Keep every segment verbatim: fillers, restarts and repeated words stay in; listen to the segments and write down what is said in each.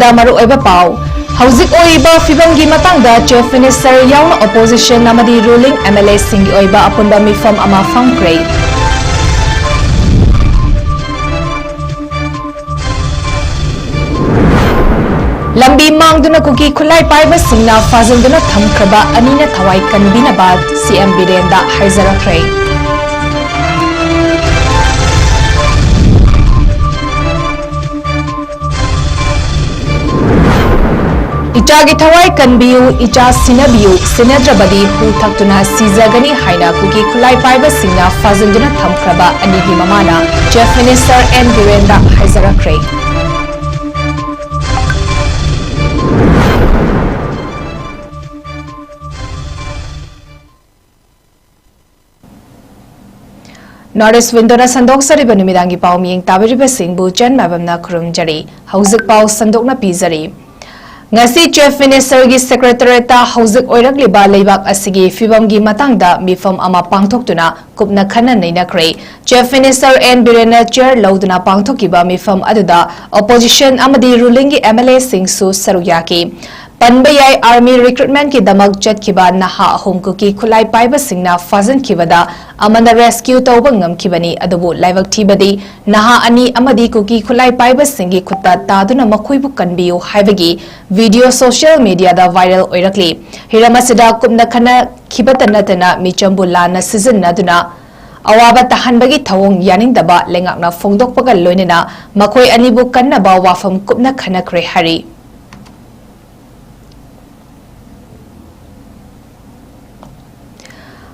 ꯗ ꯃꯔꯨꯑꯣꯏꯕ ꯄꯥꯎ꯫ ꯍꯧꯖꯤꯛ ꯑꯣꯏꯔꯤꯕ ꯐꯤꯕꯝꯒꯤ ꯃꯇꯥꯡꯗ Chief Minister ꯌꯥꯎꯅ opposition ꯑꯃꯗꯤ ruling MLA ꯁꯤꯡꯒꯤ ꯑꯣꯏꯕ ꯑꯄꯨꯟꯕ ꯃꯤꯐꯝ ꯑꯃ ꯐꯝꯈ꯭ꯔꯦ꯫ ꯂꯝꯕꯤ ꯃꯥꯡꯗꯨꯅ ꯀꯨꯀꯤ ꯈꯨꯠꯂꯥꯏ ꯄꯥꯏꯕꯁꯤꯡꯅ ꯐꯥꯖꯤꯟꯗꯨꯅ ꯊꯝꯈ꯭ꯔꯕ ꯑꯅꯤꯅ ꯊꯋꯥꯏ ꯀꯟꯕꯤꯅꯕ CM ꯕꯤꯔꯦꯟꯗ ꯍꯥꯏꯖꯔꯛꯈ꯭ꯔꯦ꯫ ꯏꯆꯥꯒꯤ ꯊꯋꯥꯏ ꯀꯟꯕꯤꯌꯨ, ꯏꯆꯥ ꯁꯤꯟꯅꯕꯤꯌꯨ, ꯁꯤꯟꯅꯗ꯭ꯔꯕꯗꯤ ꯍꯨ ꯊꯛꯇꯨꯅ ꯁꯤꯖꯒꯅꯤ ꯍꯥꯏꯅ ꯀꯨꯀꯤ ꯈꯨꯠꯂꯥꯏ ꯄꯥꯏꯕꯁꯤꯡꯅ ꯐꯥꯖꯤꯟꯗꯨꯅ ꯊꯝꯈ꯭ꯔꯕ ꯑꯅꯤꯒꯤ ꯃꯃꯥꯅ Chief Minister N ꯕꯤꯔꯦꯟꯗ ꯍꯥꯏꯖꯔꯛꯈ꯭ꯔꯦ꯫ North East Window ꯅ ꯁꯟꯗꯣꯛꯆꯔꯤꯕ ꯅꯨꯃꯤꯗꯥꯡꯒꯤ ꯄꯥꯎ ꯃꯤꯌꯦꯡ ꯇꯥꯕꯤꯔꯤꯕꯁꯤꯡꯕꯨ ꯆꯟ ꯃꯥꯏꯕꯝꯅ ꯈꯨꯔꯨꯝꯖꯔꯤ꯫ ꯍꯧꯖꯤꯛ ꯄꯥꯎ ꯁꯟꯗꯣꯛꯅ ꯄꯤꯖꯔꯤ꯫ ꯉꯁꯤ Chief Minister ꯒꯤ Secretariat ꯇ ꯍꯧꯖꯤꯛ ꯑꯣꯏꯔꯛꯂꯤꯕ ꯂꯩꯕꯥꯛ ꯑꯁꯤꯒꯤ ꯐꯤꯕꯝꯒꯤ ꯃꯇꯥꯡꯗ ꯃꯤꯐꯝ ꯑꯃ ꯄꯥꯡꯊꯣꯛꯇꯨꯅ ꯀꯨꯞꯅ ꯈꯟꯅ ꯅꯩꯅꯈ꯭ꯔꯦ꯫ Chief Minister N ꯕꯤꯔꯦꯟꯅ chair ꯂꯧꯗꯨꯅ ꯄꯥꯡꯊꯣꯛꯈꯤꯕ ꯃꯤꯐꯝ ꯑꯗꯨꯗ opposition ꯑꯃꯗꯤ ruling ꯒꯤ MLA ꯁꯤꯡꯁꯨ ꯁꯔꯨꯛ ꯌꯥꯈꯤ꯫ ꯄꯟꯕ ꯌꯥꯏ, army recruitment ꯀꯤꯗꯃꯛ ꯆꯠꯈꯤꯕ ꯅꯍꯥ ꯑꯍꯨꯝ ꯀꯨꯀꯤ ꯈꯨꯠꯂꯥꯏ ꯄꯥꯏꯕꯁꯤꯡꯅ ꯐꯥꯖꯤꯟꯈꯤꯕꯗ ꯑꯃꯅ rescue ꯇꯧꯕ ꯉꯝꯈꯤꯕꯅꯤ, ꯑꯗꯨꯕꯨ ꯂꯥꯏꯕꯛ ꯊꯤꯕꯗꯤ ꯅꯍꯥ ꯑꯅꯤ ꯑꯃꯗꯤ ꯀꯨꯀꯤ ꯈꯨꯠꯂꯥꯏ ꯄꯥꯏꯕꯁꯤꯡꯒꯤ ꯈꯨꯠꯇ ꯇꯥꯗꯨꯅ ꯃꯈꯣꯏꯕꯨ ꯀꯟꯕꯤꯌꯨ ꯍꯥꯏꯕꯒꯤ video social media ꯗ viral ꯑꯣꯏꯔꯛꯂꯤ꯫ ꯍꯤꯔꯝ ꯑꯁꯤꯗ ꯀꯨꯞꯅ ꯈꯟꯅꯈꯤꯕꯇ ꯅꯠꯇꯅ ꯃꯤꯆꯝꯕꯨ ꯂꯥꯟꯅ ꯁꯤꯖꯤꯟꯅꯗꯨꯅ ꯑꯋꯥꯕ ꯇꯥꯍꯟꯕꯒꯤ ꯊꯧꯑꯣꯡ ꯌꯥꯅꯤꯡꯗꯕ ꯂꯩꯉꯥꯛꯅ ꯐꯣꯡꯗꯣꯛꯄꯒ ꯂꯣꯏꯅꯅ ꯃꯈꯣꯏ ꯑꯅꯤꯕꯨ ꯀꯟꯅꯕ ꯋꯥꯐꯝ ꯀꯨꯞꯅ ꯈꯟꯅꯈ꯭ꯔꯦ ꯍꯥꯏꯔꯤ꯫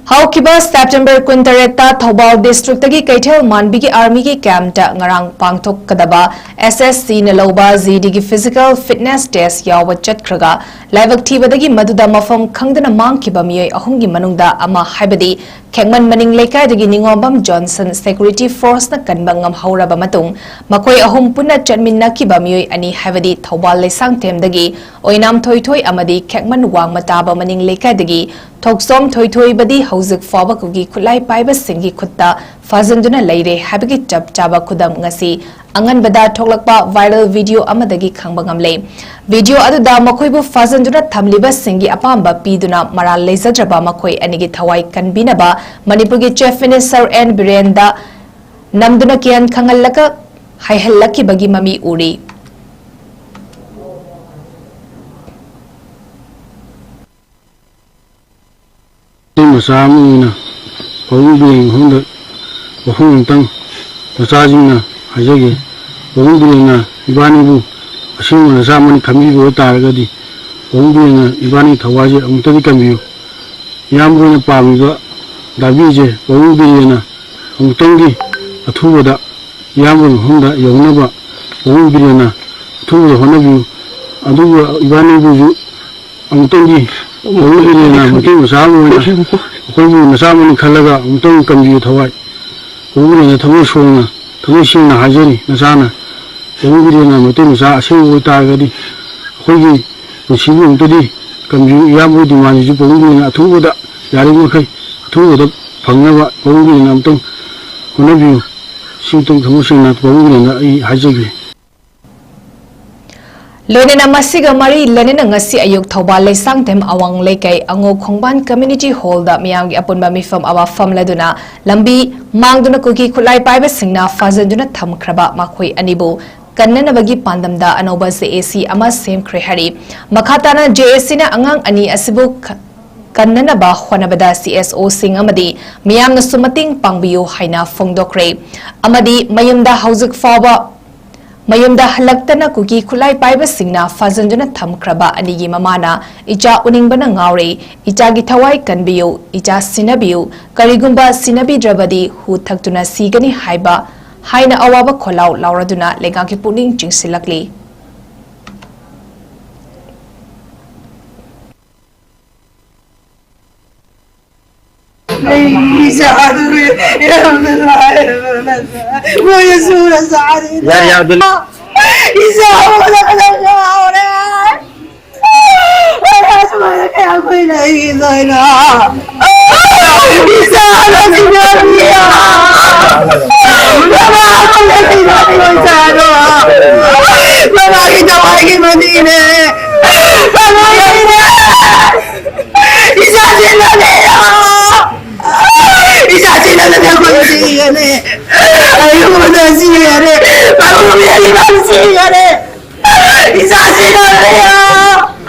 ꯍꯧꯈꯤꯕ September ꯀꯨꯟꯇꯔꯦꯠꯇ ꯊꯧꯕꯥꯜ district ꯇꯒꯤ ꯀꯩꯊꯦꯜ ꯃꯥꯟꯕꯤꯒꯤ army ꯒꯤ camp ꯇ ꯉꯔꯥꯡ ꯄꯥꯡꯊꯣꯛꯀꯗꯕ SSC ꯅ ꯂꯧꯕ GED ꯒꯤ physical fitness test ꯌꯥꯎꯕ ꯆꯠꯈ꯭ꯔꯒ ꯂꯥꯏꯕꯛ ꯊꯤꯕꯗꯒꯤ ꯃꯗꯨꯗ ꯃꯐꯝ ꯈꯪꯗꯅ ꯃꯥꯡꯈꯤꯕ ꯃꯤꯑꯣꯏ ꯑꯍꯨꯝꯒꯤ ꯃꯅꯨꯡꯗ ꯑꯃ ꯍꯥꯏꯕꯗꯤ ꯈꯦꯛꯃꯟ ꯃꯅꯤꯡ ꯂꯩꯀꯥꯏꯗꯒꯤ ꯅꯤꯉꯣꯝꯕꯝ ꯖꯣꯟꯁꯟ security force ꯅ ꯀꯟꯕ ꯉꯝꯍꯧꯔꯕ ꯃꯇꯨꯡ, ꯃꯈꯣꯏ ꯑꯍꯨꯝ ꯄꯨꯟꯅ ꯆꯠꯃꯤꯟꯅꯈꯤꯕ ꯃꯤꯑꯣꯏ ꯑꯅꯤ ꯍꯥꯏꯕꯗꯤ ꯊꯧꯕꯥꯜ ꯂꯩꯁꯥꯡꯊꯦꯝꯗꯒꯤ ꯑꯣꯏꯅꯥꯝ ꯊꯣꯏꯊꯣꯏ ꯑꯃꯗꯤ ꯈꯦꯛꯃꯟ ꯋꯥꯡꯃ ꯇꯥꯕ ꯃꯅꯤꯡ ꯂꯩꯀꯥꯏꯗꯒꯤ ꯊꯣꯛꯆꯣꯝ ꯊꯣꯏꯊꯣꯏꯕꯗꯤ ꯍꯧꯖꯤꯛ ꯐꯥꯎꯕ ꯀꯨꯀꯤ ꯈꯨꯠꯂꯥꯏ ꯄꯥꯏꯕꯁꯤꯡꯒꯤ ꯈꯨꯠꯇ ꯐꯥꯖꯤꯟꯗꯨꯅ ꯂꯩꯔꯦ ꯍꯥꯏꯕꯒꯤ ꯆꯞ ꯆꯥꯕ ꯈꯨꯗꯝ ꯉꯁꯤ ꯑꯉꯟꯕꯗ ꯊꯣꯛꯂꯛꯄ viral video ꯑꯃꯗꯒꯤ ꯈꯪꯕ ꯉꯝꯂꯦ꯫ Video ꯑꯗꯨꯗ ꯃꯈꯣꯏꯕꯨ ꯐꯥꯖꯤꯟꯗꯨꯅ ꯊꯝꯂꯤꯕꯁꯤꯡꯒꯤ ꯑꯄꯥꯝꯕ ꯄꯤꯗꯨꯅ ꯃꯔꯥꯜ ꯂꯩꯖꯗ꯭ꯔꯕ ꯃꯈꯣꯏ ꯑꯅꯤꯒꯤ ꯊꯋꯥꯏ ꯀꯟꯕꯤꯅꯕ ꯃꯅꯤꯄꯨꯔꯒꯤ Chief Minister ꯑꯦꯟ ꯕꯤꯔꯦꯟꯗ ꯅꯝꯗꯨꯅ ꯀꯤꯌꯥꯟ ꯈꯪꯍꯜꯂꯒ ꯍꯥꯏꯍꯜꯂꯛꯈꯤꯕꯒꯤ ꯃꯃꯤ ꯎꯔꯤ꯫ ꯃꯩꯇꯩ ꯃꯆꯥ ꯑꯃ ꯑꯣꯏꯅ ꯄꯥꯕꯨꯡ ꯕꯤꯔꯦꯟꯒꯤ ꯃꯐꯝꯗ ꯋꯥꯐꯝ ꯑꯃꯇꯪ ꯃꯆꯥꯁꯤꯡꯅ ꯍꯥꯏꯖꯒꯦ꯫ ꯄꯥꯕꯨꯡ ꯕꯤꯔꯦꯟꯅ ꯏꯕꯥꯅꯤꯕꯨ ꯑꯁꯦꯡꯕ ꯅꯆꯥ ꯑꯃꯅꯤ ꯈꯟꯕꯤꯕ ꯑꯣꯏꯇꯥꯔꯒꯗꯤ, ꯄꯥꯕꯨꯡ ꯕꯤꯔꯦꯟꯅ ꯏꯕꯥꯅꯤ ꯊꯋꯥꯏꯁꯦ ꯑꯃꯨꯛꯇꯗꯤ ꯀꯟꯕꯤꯌꯨ꯫ ꯏꯌꯥꯝꯕ ꯑꯣꯏꯅ ꯄꯥꯝꯃꯤꯕ ꯗꯥꯕꯤꯁꯦ ꯄꯥꯕꯨꯡ ꯕꯤꯔꯦꯟꯅ ꯑꯃꯨꯛꯇꯪꯗꯤ ꯑꯊꯨꯕꯗ ꯏꯌꯥꯝꯕꯒꯤ ꯃꯐꯝꯗ ꯌꯧꯅꯕ ꯄꯥꯕꯨꯡ ꯕꯤꯔꯦꯟꯅ ꯑꯊꯨꯕꯗ ꯍꯣꯠꯅꯕꯤꯌꯨ꯫ ꯑꯗꯨꯒ ꯏꯕꯥꯅꯤꯕꯨꯁꯨ ꯑꯃꯨꯛꯇꯪꯗꯤ ꯄꯥꯕꯨꯡ ꯕꯤꯔꯦꯟꯅ ꯃꯩꯇꯩ ꯃꯆꯥ ꯑꯃ ꯑꯣꯏꯅ ꯑꯩꯈꯣꯏꯕꯨ ꯅꯆꯥ ꯑꯃꯅꯤ ꯈꯜꯂꯒ ꯑꯃꯨꯛꯇꯪ ꯀꯟꯕꯤꯌꯨ ꯊꯋꯥꯏ꯫ ꯄꯥꯕꯨꯡ ꯕꯤꯔꯦꯟꯅ ꯊꯃꯣꯏ ꯁꯣꯡꯅ, ꯊꯃꯣꯏ ꯁꯦꯡꯅ ꯍꯥꯏꯖꯔꯤ, ꯅꯆꯥꯅ ꯄꯥꯕꯨꯡ ꯕꯤꯔꯦꯟꯅ ꯃꯩꯇꯩ ꯃꯆꯥ ꯑꯁꯦꯡꯕ ꯑꯣꯏꯇꯥꯔꯒꯗꯤ ꯑꯩꯈꯣꯏꯒꯤ ꯄꯨꯟꯁꯤꯕꯨ ꯑꯃꯨꯛꯇꯗꯤ ꯀꯟꯕꯤꯌꯨ꯫ ꯏꯌꯥꯝꯕꯒꯤ demandꯁꯤꯁꯨ ꯄꯥꯕꯨꯡ ꯕꯤꯔꯦꯟꯅ ꯑꯊꯨꯕꯗ, ꯌꯥꯔꯤꯕ ꯃꯈꯩ ꯑꯊꯨꯕꯗ ꯐꯪꯅꯕ ꯄꯥꯕꯨꯡ ꯕꯤꯔꯦꯟꯅ ꯑꯃꯨꯛꯇꯪ ꯍꯣꯠꯅꯕꯤꯌꯨ꯫ ꯁꯤꯃꯇꯪ ꯊꯃꯣꯏ ꯁꯦꯡꯅ ꯄꯥꯕꯨꯡ ꯕꯤꯔꯦꯟꯗ ꯑꯩ ꯍꯥꯏꯖꯒꯦ꯫ ꯂꯣꯏꯅꯅ ꯃꯁꯤꯒ ꯃꯔꯤ ꯂꯩꯅꯅ ꯉꯁꯤ ꯑꯌꯨꯛ ꯊꯧꯕꯥꯜ ꯂꯩꯁꯥꯡꯊꯦꯝ ꯑꯋꯥꯡ ꯂꯩꯀꯥꯏ ꯑꯉꯧ ꯈꯣꯡꯕꯥꯟ community hallꯗ ꯃꯤꯌꯥꯝꯒꯤ ꯑꯄꯨꯟꯕ ꯃꯤꯐꯝ ꯑꯃ ꯐꯝꯂꯗꯨꯅ ꯂꯝꯕꯤ ꯃꯥꯡꯗꯨꯅ ꯀꯨꯀꯤ ꯈꯨꯠꯂꯥꯏ ꯄꯥꯏꯕꯁꯤꯡꯅ ꯐꯥꯖꯤꯟꯗꯨꯅ ꯊꯝꯈ꯭ꯔꯕ ꯃꯈꯣꯏ ꯑꯅꯤꯕꯨ ꯀꯟꯅꯅꯕꯒꯤ ꯄꯥꯟꯗꯝꯗ ꯑꯅꯧꯕ JAC ꯑꯃ ꯁꯦꯝꯈ꯭ꯔꯦ ꯍꯥꯏꯔꯤ꯫ ꯃꯈꯥ ꯇꯥꯅ JACꯅ ꯑꯉꯥꯡ ꯑꯅꯤ ꯑꯁꯤꯕꯨ ꯀ-, ꯀꯟꯅꯅꯕ ꯍꯣꯠꯅꯕꯗ CSOꯁꯤꯡ ꯑꯃꯗꯤ ꯃꯤꯌꯥꯝꯅꯁꯨ ꯃꯇꯦꯡ ꯄꯥꯡꯕꯤꯌꯨ ꯍꯥꯏꯅ ꯐꯣꯡꯗꯣꯛꯈ꯭ꯔꯦ꯫ ꯑꯃꯗꯤ ꯃꯌꯨꯝꯗ ꯍꯧꯖꯤꯛ ꯐꯥꯎꯕ ꯃꯌꯨꯝꯗ ꯍꯜꯂꯛꯇꯅ ꯀꯨꯀꯤ ꯈꯨꯠꯂꯥꯏ ꯄꯥꯏꯕꯁꯤꯡꯅ ꯐꯥꯖꯤꯟꯗꯨꯅ ꯊꯝꯈ꯭ꯔꯕ ꯑꯅꯤꯒꯤ ꯃꯃꯥꯅ ꯏꯆꯥ ꯎꯅꯤꯡꯕꯅ ꯉꯥꯎꯔꯦ, ꯏꯆꯥꯒꯤ ꯊꯋꯥꯏ ꯀꯟꯕꯤꯌꯨ, ꯏꯆꯥ ꯁꯤꯟꯅꯕꯤꯌꯨ, ꯀꯔꯤꯒꯨꯝꯕ ꯁꯤꯟꯅꯕꯤꯗ꯭ꯔꯕꯗꯤ ꯍꯨ ꯊꯛꯇꯨꯅ ꯁꯤꯒꯅꯤ ꯍꯥꯏꯕ ꯍꯥꯏꯅ ꯑꯋꯥꯕ ꯈꯣꯜꯂꯥꯎ ꯂꯥꯎꯔꯗꯨꯅ ꯂꯩꯉꯥꯛꯀꯤ ꯄꯨꯛꯅꯤꯡ ꯆꯤꯡꯁꯤꯜꯂꯛꯂꯤ꯫ ꯑꯩ ꯏꯆꯥꯗꯨ ꯌꯥꯝꯅ ꯂꯥꯏꯔꯕ ꯅꯠꯇ꯭ꯔ? ꯃꯣꯏꯅ ꯁꯨꯔ ꯆꯥꯔꯤ꯫ ꯌꯥꯔꯦ, ꯌꯥꯔꯦ, ꯑꯗꯨ ꯏꯆꯥ ꯑꯃꯅ ꯉꯥꯎꯔꯦ꯫ ꯑꯩ ꯑꯁꯨꯃꯥꯏꯅ ꯀꯌꯥꯝ ꯀꯨꯏꯅ ꯏꯆꯥꯅ ꯁꯤꯟꯅꯕꯤꯌꯣ꯫ ꯃꯃꯥ ꯑꯃꯅ ꯁꯤꯟꯅꯕꯤꯌꯣ ꯏꯆꯥꯗꯣ꯫ ꯃꯃꯥꯒꯤ ꯊꯋꯥꯏꯒꯤ ꯃꯅꯤꯅꯦ꯫ ꯃꯃꯥꯒꯤꯅꯦ꯫ ꯏꯆꯥ ꯁꯤꯟꯅꯕꯤꯌꯣ꯫ ꯏꯆꯥ ꯁꯤꯟꯅꯕꯤꯌꯣ꯫ ꯑꯩꯉꯣꯟꯗ ꯁꯤꯒꯅꯤ꯫ ꯑꯩꯉꯣꯟꯗ ꯁꯤꯒꯅꯤ꯫ ꯃꯔꯨꯝ ꯌꯦꯜꯂꯤꯕ ꯁꯤꯒꯅꯤ꯫ ꯏꯆꯥꯁꯤ ꯂꯣꯏꯔꯦ꯫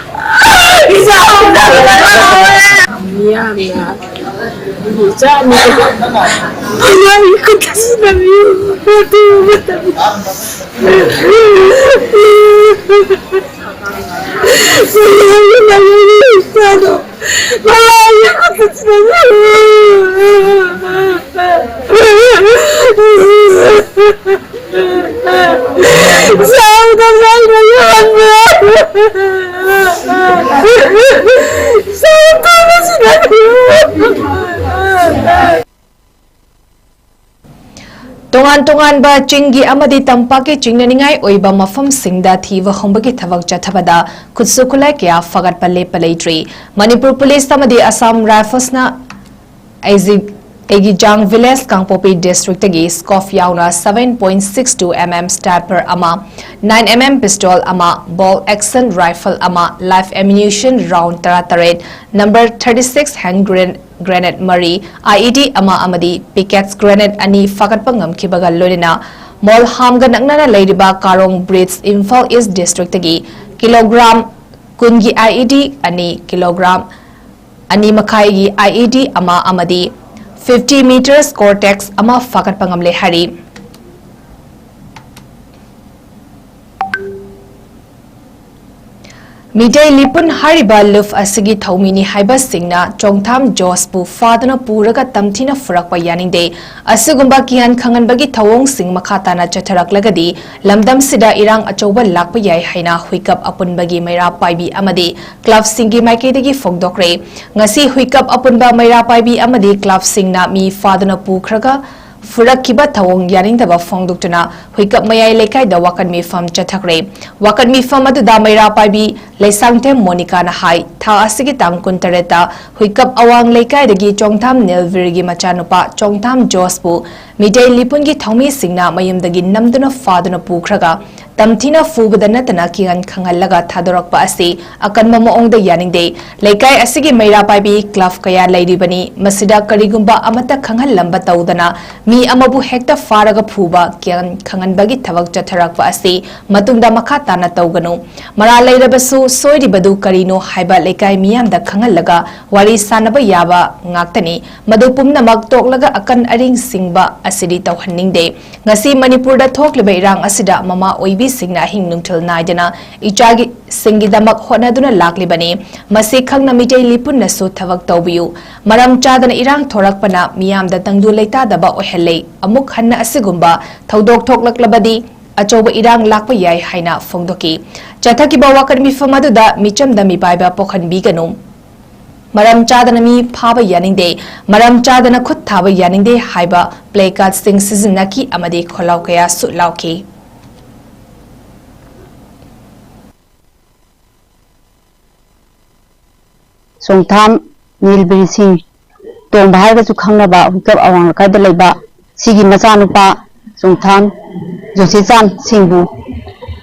ꯏꯆꯥ ꯎꯅꯕꯗ ꯂꯣꯏꯔꯦ꯫ ꯃꯤꯌꯥꯝꯅ ꯏꯆꯥ ꯑꯅꯤꯗꯣ ꯑꯉꯥꯡꯒꯤ ꯈꯨꯠꯇ ꯁꯤꯟꯅꯕꯤꯌꯨ꯫ ꯑꯗꯨ ꯃꯇꯝꯗ ꯏꯆꯥꯗꯣ ꯃꯃꯥꯒꯤ ꯈꯨꯠꯇ ꯁꯤꯟꯅꯕꯤꯌꯨ꯫ ꯇꯣꯉꯥꯟ ꯇꯣꯉꯥꯟꯕ ꯆꯤꯡꯒꯤ ꯑꯃꯗꯤ ꯇꯝꯄꯥꯛꯀꯤ ꯆꯤꯡꯅꯅꯤꯡꯉꯥꯏ ꯑꯣꯏꯕ ꯃꯐꯝꯁꯤꯡꯗ ꯊꯤꯕ ꯍꯨꯝꯕꯒꯤ ꯊꯕꯛ ꯆꯠꯊꯕꯗ ꯈꯨꯠꯁꯨ ꯈꯨꯠꯂꯥꯏ ꯀꯌꯥ ꯐꯒꯠꯄ ꯂꯦꯞꯄ ꯂꯩꯇ꯭ꯔꯤ꯫ ꯃꯅꯤꯄꯨꯔ ꯄꯨꯂꯤꯁ ꯑꯃꯗꯤ ꯑꯁꯥꯝ ꯔꯥꯏꯐꯜꯁꯅ ꯑꯩꯖꯤ-, ꯑꯩꯒꯤꯖꯥꯡ ꯚꯤꯂꯦꯖ, ꯀꯥꯡꯄꯣꯛꯄꯤ ꯗꯤꯁꯇ꯭ꯔꯤꯛꯇꯒꯤ ꯁ꯭ꯀꯣꯞ ꯌꯥꯎꯅ seven point six two mm sniper ꯑꯃ, nine mm pistol ꯑꯃ, bolt action rifle ꯑꯃ, live ammunition round ꯇꯔꯥꯇꯔꯦꯠ, number thirty six hand grenade, grenade ꯃꯔꯤ, I E D ꯑꯃ ꯑꯃꯗꯤ pickaxe grenade ꯑꯅꯤ ꯐꯥꯒꯠꯄ ꯉꯝꯈꯤꯕꯒ ꯂꯣꯏꯅꯅ ꯃꯣꯜꯍꯥꯝꯒ ꯅꯛꯅꯅ ꯂꯩꯔꯤꯕ ꯀꯥꯔꯣꯡ ꯕ꯭ꯔꯤꯖ, ꯏꯝꯐꯥꯜ ꯏꯁ ꯗꯤꯁꯇ꯭ꯔꯤꯛꯇꯒꯤ ꯀꯤꯂꯣꯒ꯭ꯔꯥꯝ ꯀꯨꯟꯒꯤ I E D ꯑꯅꯤ, ꯀꯤꯂꯣꯒ꯭ꯔꯥꯝ ꯑꯅꯤ ꯃꯈꯥꯏꯒꯤ I E D ꯑꯃ ꯑꯃꯗꯤ fifty meters Cortex ꯑꯃ ꯐꯥꯒꯠꯄ ꯉꯝꯂꯦ ꯍꯥꯏꯔꯤ꯫ ꯃꯤꯇꯩ ꯂꯤꯄꯨꯟ ꯍꯥꯏꯔꯤꯕ ꯂꯨꯞ ꯑꯁꯤꯒꯤ ꯊꯧꯃꯤꯅꯤ ꯍꯥꯏꯕꯁꯤꯡꯅ ꯆꯣꯡꯊꯥꯝ ꯖꯣꯁꯄꯨ ꯐꯥꯗꯨꯅ ꯄꯨꯔꯒ ꯇꯝꯊꯤꯅ ꯐꯨꯔꯛꯄ ꯌꯥꯅꯤꯡꯗꯦ꯫ ꯑꯁꯤꯒꯨꯝꯕ ꯀꯤꯍꯟ ꯈꯪꯍꯟꯕꯒꯤ ꯊꯧꯑꯣꯡꯁꯤꯡ ꯃꯈꯥ ꯇꯥꯅ ꯆꯠꯊꯔꯛꯂꯒꯗꯤ ꯂꯝꯗꯝꯁꯤꯗ ꯏꯔꯥꯡ ꯑꯆꯧꯕ ꯂꯥꯛꯄ ꯌꯥꯏ ꯍꯥꯏꯅ ꯍꯨꯏꯀꯞ ꯑꯄꯨꯟꯕꯒꯤ ꯃꯩꯔꯥ ꯄꯥꯏꯕꯤ ꯑꯃꯗꯤ ꯀ꯭ꯂꯕꯁꯤꯡꯒꯤ ꯃꯥꯏꯀꯩꯗꯒꯤ ꯐꯣꯡꯗꯣꯛꯈ꯭ꯔꯦ꯫ ꯉꯁꯤ ꯍꯨꯏꯀꯞ ꯑꯄꯨꯟꯕ ꯃꯩꯔꯥ ꯄꯥꯏꯕꯤ ꯑꯃꯗꯤ ꯀ꯭ꯂꯕꯁꯤꯡꯅ ꯃꯤ ꯐꯥꯗꯨꯅ ꯄꯨꯈ꯭ꯔꯒ ꯐꯨꯔꯛꯈꯤꯕ ꯊꯧꯑꯣꯡ ꯌꯥꯅꯤꯡꯗꯕ ꯐꯣꯡꯗꯣꯛꯇꯨꯅ ꯍꯨꯏꯀꯞ ꯃꯌꯥꯏ ꯂꯩꯀꯥꯏꯗ ꯋꯥꯀꯠ ꯃꯤꯐꯝ ꯆꯠꯊꯈ꯭ꯔꯦ꯫ ꯋꯥꯀꯠ ꯃꯤꯐꯝ ꯑꯗꯨꯗ ꯃꯩꯔꯥ ꯄꯥꯏꯕꯤ ꯂꯩꯁꯥꯡꯊꯦꯝ ꯃꯣꯅꯤꯀꯥꯅ ꯍꯥꯏ, ꯊꯥ ꯑꯁꯤꯒꯤ ꯇꯥꯡ ꯀꯨꯟꯇꯔꯦꯠꯇ ꯍꯨꯏꯀꯞ ꯑꯋꯥꯡ ꯂꯩꯀꯥꯏꯗꯒꯤ ꯆꯣꯡꯊꯥꯝ ꯅꯦꯜꯚꯤꯔꯒꯤ ꯃꯆꯥꯅꯨꯄꯥ ꯆꯣꯡꯊꯥꯝ ꯖꯣꯁꯄꯨ ꯃꯤꯇꯩ ꯂꯤꯄꯨꯟꯒꯤ ꯊꯧꯃꯤꯁꯤꯡꯅ ꯃꯌꯨꯝꯗꯒꯤ ꯅꯝꯗꯨꯅ ꯐꯥꯗꯨꯅ ꯄꯨꯈ꯭ꯔꯒ ꯇꯝꯊꯤꯅ ꯐꯨꯕꯗ ꯅꯠꯇꯅ ꯀꯤꯍꯟ ꯈꯪꯍꯜꯂꯒ ꯊꯥꯗꯣꯔꯛꯄ ꯑꯁꯤ ꯑꯀꯟꯕ ꯃꯑꯣꯡꯗ ꯌꯥꯅꯤꯡꯗꯦ꯫ ꯂꯩꯀꯥꯏ ꯑꯁꯤꯒꯤ ꯃꯩꯔꯥ ꯄꯥꯏꯕꯤ ꯀ꯭ꯂꯕ ꯀꯌꯥ ꯂꯩꯔꯤꯕꯅꯤ꯫ ꯃꯁꯤꯗ ꯀꯔꯤꯒꯨꯝꯕ ꯑꯃꯠꯇ ꯈꯪꯍꯜꯂꯝꯕ ꯇꯧꯗꯅ ꯃꯤ ꯑꯃꯕꯨ ꯍꯦꯛꯇ ꯐꯥꯔꯒ ꯐꯨꯕ, ꯀꯤꯍꯟ ꯈꯪꯍꯟꯕꯒꯤ ꯊꯕꯛ ꯆꯠꯊꯔꯛꯄ ꯑꯁꯤ ꯃꯇꯨꯡꯗ ꯃꯈꯥ ꯇꯥꯅ ꯇꯧꯒꯅꯨ꯫ ꯃꯔꯥꯜ ꯂꯩꯔꯕꯁꯨ ꯁꯣꯏꯔꯤꯕꯗꯨ ꯀꯔꯤꯅꯣ ꯍꯥꯏꯕ ꯂꯩꯀꯥꯏ ꯃꯤꯌꯥꯝꯗ ꯈꯪꯍꯜꯂꯒ ꯋꯥꯔꯤ ꯁꯥꯅꯕ ꯌꯥꯕ ꯉꯥꯛꯇꯅꯤ꯫ ꯃꯗꯨ ꯄꯨꯝꯅꯃꯛ ꯇꯣꯛꯂꯒ ꯑꯀꯟ ꯑꯔꯤꯡ ꯁꯤꯡꯕ ꯑꯁꯤꯗꯤ ꯇꯧꯍꯟꯅꯤꯡꯗꯦ꯫ ꯉꯁꯤ ꯃꯅꯤꯄꯨꯔꯗ ꯊꯣꯛꯂꯤꯕ ꯏꯔꯥꯡ ꯑꯁꯤꯗ ꯃꯃꯥ ꯑꯣꯏꯕꯤꯁꯤꯡꯅ ꯑꯍꯤꯡ ꯅꯨꯡꯊꯤꯜ ꯅꯥꯏꯗꯅ ꯏꯆꯥꯒꯤ ꯁꯤꯡꯒꯤꯗꯃꯛ ꯍꯣꯠꯅꯗꯨꯅ ꯂꯥꯛꯂꯤꯕꯅꯤ꯫ ꯃꯁꯤ ꯈꯪꯅ ꯃꯤꯇꯩ ꯂꯤꯄꯨꯟꯅꯁꯨ ꯊꯕꯛ ꯇꯧꯕꯤꯌꯨ꯫ ꯃꯔꯝ ꯆꯥꯗꯅ ꯏꯔꯥꯡ ꯊꯣꯔꯛꯄꯅ ꯃꯤꯌꯥꯝꯗ ꯇꯪꯗꯨ ꯂꯩꯇꯥꯗꯕ ꯑꯣꯏꯍꯜꯂꯦ꯫ ꯑꯃꯨꯛ ꯍꯟꯅ ꯑꯁꯤꯒꯨꯝꯕ ꯊꯧꯗꯣꯛ ꯊꯣꯛꯂꯛꯂꯕꯗꯤ ꯑꯆꯧꯕ ꯏꯔꯥꯡ ꯂꯥꯛꯄ ꯌꯥꯏ ꯍꯥꯏꯅ ꯐꯣꯡꯗꯣꯛꯈꯤ꯫ ꯆꯠꯊꯈꯤꯕ ꯋꯥꯀꯠ ꯃꯤꯐꯝ ꯑꯗꯨꯗ ꯃꯤꯆꯝꯗ ꯃꯤꯄꯥꯏꯕ ꯄꯣꯛꯍꯟꯕꯤꯒꯅꯨ꯫ ꯃꯔꯝ ꯆꯥꯗꯅ ꯃꯤ ꯐꯥꯕ ꯌꯥꯅꯤꯡꯗꯦ, ꯃꯔꯝ ꯆꯥꯗꯅ ꯈꯨꯠ ꯊꯥꯕ ꯌꯥꯅꯤꯡꯗꯦ ꯍꯥꯏꯕ ꯄ꯭ꯂꯦ ꯀꯥꯔꯗꯁꯤꯡ ꯁꯤꯖꯤꯟꯅꯈꯤ ꯑꯃꯗꯤ ꯈꯣꯜꯂꯥꯎ ꯀꯌꯥꯁꯨ ꯂꯥꯎꯈꯤ꯫ ꯆꯣꯡꯊꯥꯝ ꯅꯤꯜꯕꯤꯔ ꯁꯤꯡ ꯇꯣꯡꯕ ꯍꯥꯏꯔꯒꯁꯨ ꯈꯪꯅꯕ ꯍꯨꯏꯀꯞ ꯑꯋꯥꯡ ꯂꯩꯀꯥꯏꯗ ꯂꯩꯕ ꯁꯤꯒꯤ ꯃꯆꯥꯅꯨꯄꯥ ꯆꯣꯡꯊꯥꯝ ꯖꯣꯁꯤꯆꯥꯟ ꯁꯤꯡꯕꯨ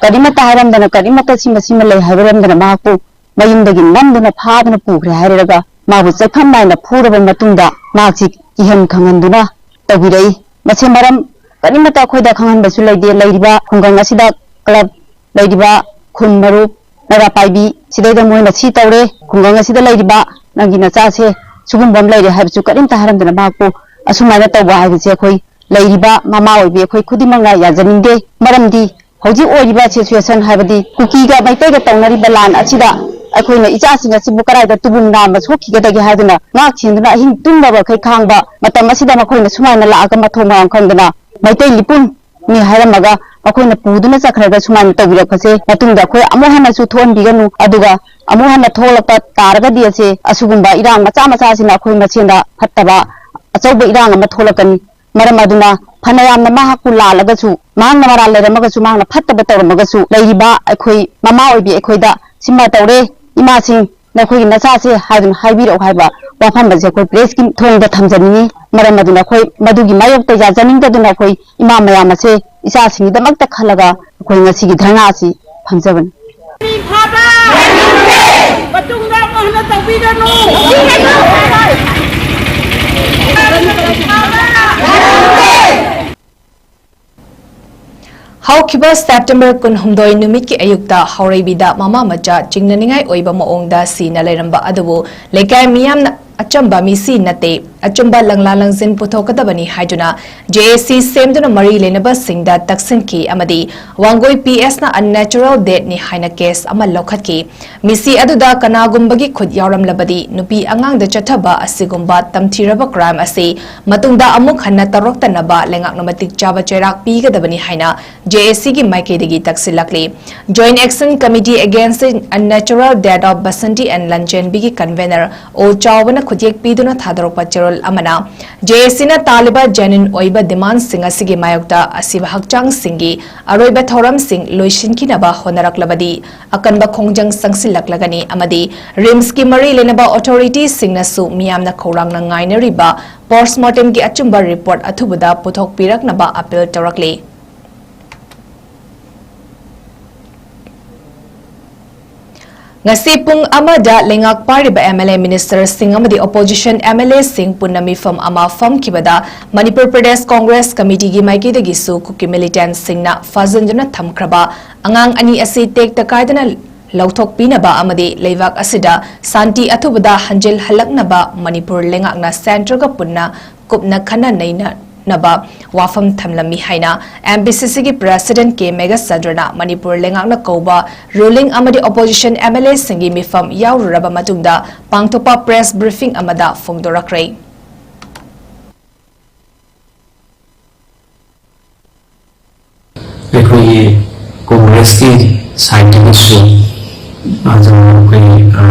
ꯀꯔꯤꯃꯠꯇ ꯍꯥꯏꯔꯝꯗꯅ, ꯀꯔꯤꯃꯠꯇ ꯁꯤꯃ ꯁꯤꯃ ꯂꯩ ꯍꯥꯏꯕꯤꯔꯝꯗꯅ ꯃꯍꯥꯛꯄꯨ ꯃꯌꯨꯝꯗꯒꯤ ꯅꯝꯗꯨꯅ ꯐꯥꯗꯨꯅ ꯄꯨꯈ꯭ꯔꯦ ꯍꯥꯏꯔꯒ ꯃꯥꯕꯨ ꯆꯠꯐꯝ ꯅꯥꯏꯅ ꯐꯨꯔꯕ ꯃꯇꯨꯡꯗ ꯃꯍꯥꯛꯁꯤ ꯀꯤꯍꯟ ꯈꯪꯍꯟꯗꯨꯅ ꯇꯧꯕꯤꯔꯛꯏ꯫ ꯃꯁꯤ ꯃꯔꯝ ꯀꯔꯤꯃꯠꯇ ꯑꯩꯈꯣꯏꯗ ꯈꯪꯍꯟꯕꯁꯨ ꯂꯩꯇꯦ꯫ ꯂꯩꯔꯤꯕ ꯈꯨꯡꯒꯪ ꯑꯁꯤꯗ ꯀ꯭ꯂꯕ ꯂꯩꯔꯤꯕ ꯈꯨꯟ ꯃꯔꯨꯞ ꯃꯩꯔꯥ ꯄꯥꯏꯕꯤ ꯁꯤꯗꯩꯗ ꯃꯣꯏꯅ ꯁꯤ ꯇꯧꯔꯦ, ꯈꯨꯡꯒꯪ ꯑꯁꯤꯗ ꯂꯩꯔꯤꯕ ꯅꯪꯒꯤ ꯅꯆꯥꯁꯦ ꯁꯤꯒꯨꯝꯕ ꯑꯃ ꯂꯩꯔꯦ ꯍꯥꯏꯕꯁꯨ ꯀꯔꯤꯝꯇ ꯍꯥꯏꯔꯝꯗꯅ ꯃꯍꯥꯛꯄꯨ ꯑꯁꯨꯃꯥꯏꯅ ꯇꯧꯕ ꯍꯥꯏꯕꯁꯦ ꯑꯩꯈꯣꯏ ꯂꯩꯔꯤꯕ ꯃꯃꯥ ꯑꯣꯏꯕꯤ ꯑꯩꯈꯣꯏ ꯈꯨꯗꯤꯡꯃꯛꯅ ꯌꯥꯖꯅꯤꯡꯗꯦ꯫ ꯃꯔꯝꯗꯤ ꯍꯧꯖꯤꯛ ꯑꯣꯏꯔꯤꯕ ꯁꯤꯆꯨꯋꯦꯁꯟ ꯍꯥꯏꯕꯗꯤ ꯀꯨꯀꯤꯒ ꯃꯩꯇꯩꯒ ꯇꯧꯅꯔꯤꯕ ꯂꯥꯟ ꯑꯁꯤꯗ ꯑꯩꯈꯣꯏꯅ ꯏꯆꯥꯁꯤꯡ ꯑꯁꯤꯕꯨ ꯀꯗꯥꯏꯗ ꯇꯨꯕꯨꯝ ꯅꯥꯝꯃ ꯁꯣꯛꯈꯤꯒꯗꯒꯦ ꯍꯥꯏꯗꯨꯅ ꯉꯥꯛ ꯁꯦꯟꯗꯨꯅ ꯑꯍꯤꯡ ꯇꯨꯝꯗꯕꯈꯩ ꯈꯥꯡꯕ ꯃꯇꯝ ꯑꯁꯤꯗ ꯃꯈꯣꯏꯅ ꯁꯨꯃꯥꯏꯅ ꯂꯥꯛꯑꯒ ꯃꯊꯣꯡ ꯃꯔꯝ ꯈꯪꯗꯅ ꯃꯩꯇꯩ ꯂꯤꯄꯨꯟ ꯃꯤ ꯍꯥꯏꯔꯝꯃꯒ ꯃꯈꯣꯏꯅ ꯄꯨꯗꯨꯅ ꯆꯠꯈ꯭ꯔꯒ ꯁꯨꯃꯥꯏꯅ ꯇꯧꯕꯤꯔꯛꯄꯁꯦ ꯃꯇꯨꯡꯗ ꯑꯩꯈꯣꯏ ꯑꯃꯨꯛ ꯍꯟꯅꯁꯨ ꯊꯣꯛꯍꯟꯕꯤꯒꯅꯨ꯫ ꯑꯗꯨꯒ ꯑꯃꯨꯛ ꯍꯟꯅ ꯊꯣꯛꯂꯛꯄ ꯇꯥꯔꯒꯗꯤ ꯑꯁꯦ ꯑꯁꯤꯒꯨꯝꯕ ꯏꯔꯥꯡ ꯃꯆꯥ ꯃꯆꯥꯁꯤꯅ ꯑꯩꯈꯣꯏ ꯃꯁꯦꯟꯗ ꯐꯠꯇꯕ ꯑꯆꯧꯕ ꯏꯔꯥꯡ ꯑꯃ ꯊꯣꯛꯂꯛꯀꯅꯤ꯫ ꯃꯔꯝ ꯑꯗꯨꯅ ꯐꯅ ꯌꯥꯝꯅ ꯃꯍꯥꯛꯄꯨ ꯂꯥꯜꯂꯒꯁꯨ, ꯃꯍꯥꯛꯅ ꯃꯔꯥꯜ ꯂꯩꯔꯝꯃꯒꯁꯨ, ꯃꯍꯥꯛꯅ ꯐꯠꯇꯕ ꯇꯧꯔꯝꯃꯒꯁꯨ, ꯂꯩꯔꯤꯕ ꯑꯩꯈꯣꯏ ꯃꯃꯥ ꯑꯣꯏꯕꯤ ꯑꯩꯈꯣꯏꯗ ꯁꯤꯃ ꯇꯧꯔꯦ, ꯏꯃꯥꯁꯤꯡ, ꯅꯈꯣꯏꯒꯤ ꯅꯆꯥꯁꯦ ꯍꯥꯏꯗꯨꯅ ꯍꯥꯏꯕꯤꯔꯛꯎ ꯍꯥꯏꯕ ꯋꯥꯐꯝ ꯑꯁꯦ ꯑꯩꯈꯣꯏ ꯄ꯭ꯔꯦꯁꯀꯤ ꯊꯣꯡꯗ ꯊꯝꯖꯅꯤꯡꯉꯤ꯫ ꯃꯔꯝ ꯑꯗꯨꯅ ꯑꯩꯈꯣꯏ ꯃꯗꯨꯒꯤ ꯃꯥꯌꯣꯛꯇ ꯌꯥꯖꯅꯤꯡꯗꯗꯨꯅ ꯑꯩꯈꯣꯏ ꯏꯃꯥ ꯃꯌꯥꯝ ꯑꯁꯦ ꯏꯆꯥꯁꯤꯡꯒꯤꯗꯃꯛꯇ ꯈꯜꯂꯒ ꯑꯩꯈꯣꯏ ꯉꯁꯤꯒꯤ ꯙꯔꯅꯥ ꯑꯁꯤ ꯐꯝꯖꯕꯅꯤ꯫ ꯃꯇꯨꯡꯗ ꯑꯃꯨꯛ ꯍꯟꯅ ꯇꯧꯕꯤꯒꯅꯨ꯫ ꯍꯧꯈꯤꯕ ꯁꯦꯞꯇꯦꯝꯕꯔ ꯀꯨꯟꯍꯨꯝꯗꯣꯏ ꯅꯨꯃꯤꯠꯀꯤ ꯑꯌꯨꯛꯇ ꯍꯥꯎꯔꯩꯕꯤꯗ ꯃꯃꯥ ꯃꯆꯥ ꯆꯤꯡꯅꯅꯤꯡꯉꯥꯏ ꯑꯣꯏꯕ ꯃꯑꯣꯡꯗ ꯁꯤꯅ ꯂꯩꯔꯝꯕ ꯑꯗꯨꯕꯨ ꯂꯩꯀꯥꯏ ꯃꯤꯌꯥꯝꯅ ꯑꯆꯝꯕ ꯃꯤꯁꯤ ꯅꯠꯇꯦ, ꯑꯆꯨꯝꯕ ꯂꯪꯂꯥ ꯂꯪꯖꯤꯟ ꯄꯨꯊꯣꯛꯀꯗꯕꯅꯤ ꯍꯥꯏꯗꯨꯅ J A C ꯁꯦꯝꯗꯨꯅ ꯃꯔꯤ ꯂꯩꯅꯕꯁꯤꯡꯗ ꯇꯛꯁꯤꯟꯈꯤ ꯑꯃꯗꯤ ꯋꯥꯡꯒꯣꯏ P S ꯅ unnatural death ꯅꯤ ꯍꯥꯏꯅ case ꯑꯃ ꯂꯧꯈꯠꯈꯤ꯫ ꯃꯤꯁꯤ ꯑꯗꯨꯗ ꯀꯅꯥꯒꯨꯝꯕꯒꯤ ꯈꯨꯠ ꯌꯥꯎꯔꯝꯂꯕꯗꯤ ꯅꯨꯄꯤ ꯑꯉꯥꯡꯗ ꯆꯠꯊꯕ ꯑꯁꯤꯒꯨꯝꯕ ꯇꯝꯊꯤꯔꯕ crime ꯑꯁꯤ ꯃꯇꯨꯡꯗ ꯑꯃꯨꯛ ꯍꯟꯅ ꯇꯧꯔꯛꯇꯅꯕ ꯂꯩꯉꯥꯛꯅ ꯃꯇꯤꯛ ꯆꯥꯕ ꯆꯩꯔꯥꯛ ꯄꯤꯒꯗꯕꯅꯤ ꯍꯥꯏꯅ J A C ꯒꯤ ꯃꯥꯏꯀꯩꯗꯒꯤ ꯇꯛꯁꯤꯜꯂꯛꯂꯤ꯫ Joint Action Committee Against the Unnatural Death of Basanti and Lanjenbi ꯒꯤ convener ꯑꯣ ꯆꯥꯎꯕꯅ ꯈꯨꯠꯌꯦꯛ ꯄꯤꯗꯨꯅ ꯊꯥꯗꯣꯔꯛꯄ ꯆꯦꯔꯣꯜ ꯑꯃꯅ J A C ꯅ ꯇꯥꯜꯂꯤꯕ genuine ꯑꯣꯏꯕ demand ꯁꯤꯡ ꯑꯁꯤꯒꯤ ꯃꯥꯌꯣꯛꯇ ꯑꯁꯤꯕ ꯍꯛꯆꯥꯡꯁꯤꯡꯒꯤ ꯑꯔꯣꯏꯕ ꯊꯧꯔꯝꯁꯤꯡ ꯂꯣꯏꯁꯤꯟꯈꯤꯅꯕ ꯍꯣꯠꯅꯔꯛꯂꯕꯗꯤ ꯑꯀꯟꯕ ꯈꯣꯡꯖꯪ ꯆꯪꯁꯤꯜꯂꯛꯂꯒꯅꯤ ꯑꯃꯗꯤ RIMS ꯀꯤ ꯃꯔꯤ ꯂꯩꯅꯕ authority ꯁꯤꯡꯅꯁꯨ ꯃꯤꯌꯥꯝꯅ ꯈꯧꯔꯥꯡꯅ ꯉꯥꯏꯅꯔꯤꯕ post mortem ꯒꯤ ꯑꯆꯨꯝꯕ report ꯑꯊꯨꯕꯗ ꯄꯨꯊꯣꯛꯄꯤꯔꯛꯅꯕ appeal ꯇꯧꯔꯛꯂꯤ꯫ ꯉꯁꯤ ꯄꯨꯡ ꯑꯃꯗ ꯂꯩꯉꯥꯛ ꯄꯥꯏꯔꯤꯕ M L A minister ꯁꯤꯡ ꯑꯃꯗꯤ opposition M L A ꯁꯤꯡ ꯄꯨꯟꯅ ꯃꯤꯐꯝ ꯑꯃ ꯐꯝꯈꯤꯕꯗ ꯃꯅꯤꯄꯨꯔ ꯄ꯭ꯔꯗꯦꯁ ꯀꯣꯡꯒ꯭ꯔꯦꯁ ꯀꯃꯤꯇꯤꯒꯤ ꯃꯥꯏꯀꯩꯗꯒꯤꯁꯨ ꯀꯨꯀꯤ militant ꯁꯤꯡꯅ ꯐꯥꯖꯤꯟꯗꯨꯅ ꯊꯝꯈ꯭ꯔꯕ ꯑꯉꯥꯡ ꯑꯅꯤ ꯑꯁꯤ ꯇꯦꯛꯇ ꯀꯥꯏꯗꯅ ꯂꯧꯊꯣꯛꯄꯤꯅꯕ ꯑꯃꯗꯤ ꯂꯩꯕꯥꯛ ꯑꯁꯤꯗ ꯁꯥꯟꯇꯤ ꯑꯊꯨꯕꯗ ꯍꯟꯖꯤꯜꯍꯜꯂꯛꯅꯕ ꯃꯅꯤꯄꯨꯔ ꯂꯩꯉꯥꯛꯅ centre ꯒ ꯄꯨꯟꯅ ꯀꯨꯞꯅ ꯈꯟꯅ ꯅꯩꯅꯅꯕ ꯋꯥꯐꯝ ꯊꯝꯂꯝꯃꯤ ꯍꯥꯏꯅ M P C C ꯒꯤ president K ꯃꯦꯘꯆꯟꯗ꯭ꯔꯅ ꯃꯅꯤꯄꯨꯔ ꯂꯩꯉꯥꯛꯅ ꯀꯧꯕ ruling ꯑꯃꯗꯤ opposition M L A ꯁꯤꯡꯒꯤ ꯃꯤꯐꯝ ꯌꯥꯎꯔꯨꯔꯕ ꯃꯇꯨꯡꯗ ꯄꯥꯡꯊꯣꯛꯄ press briefing ꯑꯃꯗ ꯐꯣꯡꯗꯣꯔꯛꯈ꯭ꯔꯦ꯫ ꯑꯩꯈꯣꯏꯒꯤ ꯀꯣꯡꯒ꯭ꯔꯦꯁꯀꯤ side ꯇꯒꯤꯁꯨ ꯑꯗꯨꯝ ꯑꯩꯈꯣꯏꯒꯤ, ꯑ,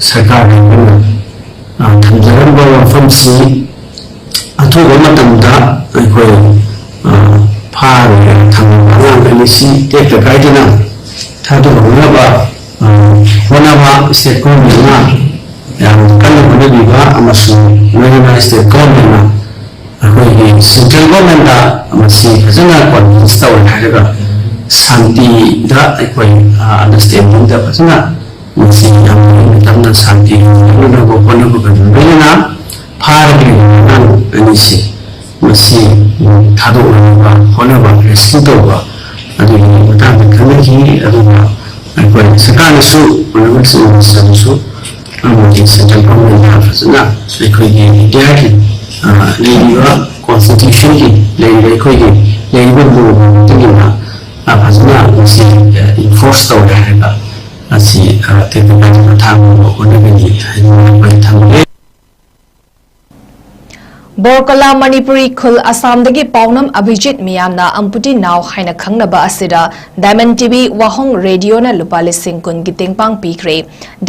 ꯁꯔꯀꯥꯔꯗ ꯑꯩꯈꯣꯏꯅ, ꯑ, ꯊꯝꯖꯔꯝꯕ ꯋꯥꯐꯝꯁꯤ ꯑꯊꯨꯕ ꯃꯇꯝꯗ ꯑꯩꯈꯣꯏ, ꯑ, ꯐꯥꯔꯒ ꯊꯝꯕ ꯑꯉꯥꯡ ꯑꯅꯤꯁꯤ ꯇꯦꯛꯇ ꯀꯥꯏꯗꯅ ꯊꯥꯗꯣꯛꯅꯕ, ꯑ, ꯍꯣꯠꯅꯕ state governmentꯅ ꯌꯥꯝ ꯀꯟꯅ ꯍꯣꯠꯅꯕꯤꯕ ꯑꯃꯁꯨꯡ ꯂꯣꯏꯅꯅ state governmentꯅ ꯑꯩꯈꯣꯏꯒꯤ central governmentꯇ ꯃꯁꯤ ꯐꯖꯅ convince ꯇꯧꯔꯦ ꯍꯥꯏꯔꯒ ꯁꯥꯟꯇꯤꯗ ꯑꯩꯈꯣꯏ, ꯑ, understandingꯗ ꯐꯖꯅ ꯃꯁꯤ ꯌꯥꯝ ꯇꯞꯅ ꯁꯥꯟꯇꯤ ꯐꯪꯅꯕ ꯍꯣꯠꯅꯕꯒ ꯂꯣꯏꯅꯅ ꯐꯥꯔꯕ ꯑꯉꯥꯡ ꯑꯅꯤꯁꯤ ꯃꯁꯤ ꯊꯥꯗꯣꯛꯅꯕ ꯍꯣꯠꯅꯕ, rescue ꯇꯧꯕ ꯑꯗꯨꯒꯤ ꯃꯇꯥꯡꯗ ꯈꯟꯅꯈꯤ꯫ ꯑꯗꯨꯒ ꯑꯩꯈꯣꯏ ꯁꯔꯀꯥꯔꯅꯁꯨ, Honourable Chief Ministerꯅꯁꯨ ꯑꯃꯗꯤ central governmentꯅ ꯐꯖꯅ ꯑꯩꯈꯣꯏꯒꯤ ꯏꯟꯗꯤꯌꯥꯒꯤ, ꯑ, ꯂꯩꯔꯤꯕ constitutionꯒꯤ ꯂꯩꯔꯤꯕ ꯑꯩꯈꯣꯏꯒꯤ ꯂꯩꯔꯤꯕ ꯂꯣꯒꯤ ꯃꯇꯨꯡ ꯏꯟꯅ, ꯑ, ꯐꯖꯅ ꯃꯁꯤ, ꯑ, enforce ꯇꯧꯔꯦ ꯍꯥꯏꯕ ꯑꯁꯤ, ꯑ, ꯇꯦꯟꯇꯛꯅ ꯊꯥꯡꯕ ꯍꯣꯠꯅꯒꯅꯤ ꯍꯥꯏꯅ ꯑꯩꯈꯣꯏ ꯊꯝꯖꯒꯦ꯫ ꯕꯣꯔꯀꯂꯥ ꯃꯅꯤꯄꯨꯔꯤ ꯈꯨꯜ ꯑꯁꯥꯝꯗꯒꯤ ꯄꯥꯎꯅꯝ ꯑꯚꯤꯖꯤꯠ ꯃꯤꯌꯥꯝꯅ ꯑꯝꯄꯨꯇꯤ ꯅꯥꯎ ꯍꯥꯏꯅ ꯈꯪꯅꯕ ꯑꯁꯤꯗ Diamond TV ꯋꯥꯍꯣꯡ ꯔꯦꯗꯤꯑꯣꯅ ꯂꯨꯄꯥ ꯂꯤꯁꯤꯡ ꯀꯨꯟꯒꯤ ꯇꯦꯡꯄꯥꯡ ꯄꯤꯈ꯭ꯔꯦ꯫